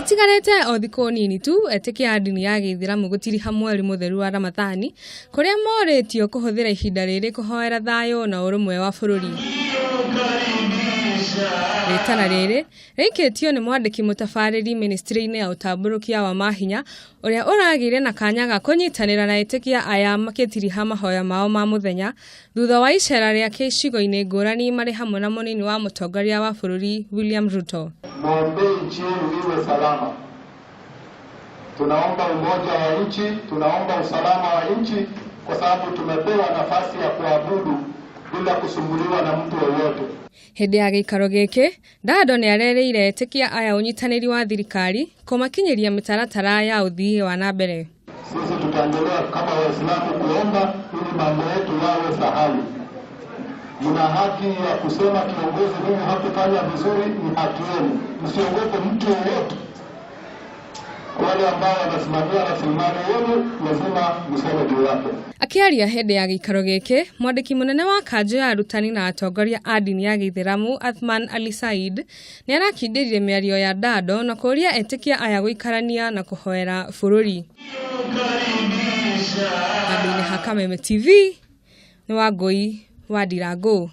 Gũtigarĩte o thikũ nini tu etĩkia a ndini ya gĩithĩramu gũtiriha mweri mũtheru wa Ramathani kũrĩa morĩtio kũhũthĩra ihinda rĩrĩ kũhoera thayũ na ũrũmwe wa bũrũri. Rĩtana rĩrĩ rĩikĩtio nĩ mwandĩki mũtabarĩri mĩnĩstrĩ-inĩ ya ũtambũrũkia wa mahinya ũrĩa ũragĩire na kanya ga kũnyitanĩra na etĩkia aya makĩtiriha mahoya mao ma mũthenya thutha wa icera rĩake icigo-inĩ ngũrani marĩ hamwe na mũnini wa mũtongoria wa bũrũri William Ruto. Mwombee nchi yenu iwe salama. Tunaomba umoja wa nchi, tunaomba usalama wa nchi, kwa sababu tumepewa nafasi ya kuabudu bila kusumbuliwa na mtu yeyote. Hĩndĩ ya gĩikaro gĩkĩ, Dado nĩ arerĩire etĩkia aya ũnyitanĩri wa thirikari kũmakinyĩria mĩtaratara ya ũthii wa na mbere. Sisi tutaendelea kama Waislamu kuomba ili mambo yetu yawe sahali. Mna haki ya kusema kiongozi huyu hakufanya vizuri, ni haki yenu. Msiogope mtu yeyote. Wale ambao wanasimamia rasilimali yenu lazima mseme juu yake. Akĩaria hĩndĩ ya gĩikaro gĩkĩ, mwandĩki mũnene wa kanjũ ya arutani na atongoria a ndini ya gĩithĩramu Athman Ali Said nĩ arakindĩrire mĩario ya Dado na kũũria etĩkia aya gũikarania na kũhoera bũrũri. Handũ-inĩ ha Kameme TV nĩ Wangũi wa Ndirangũ.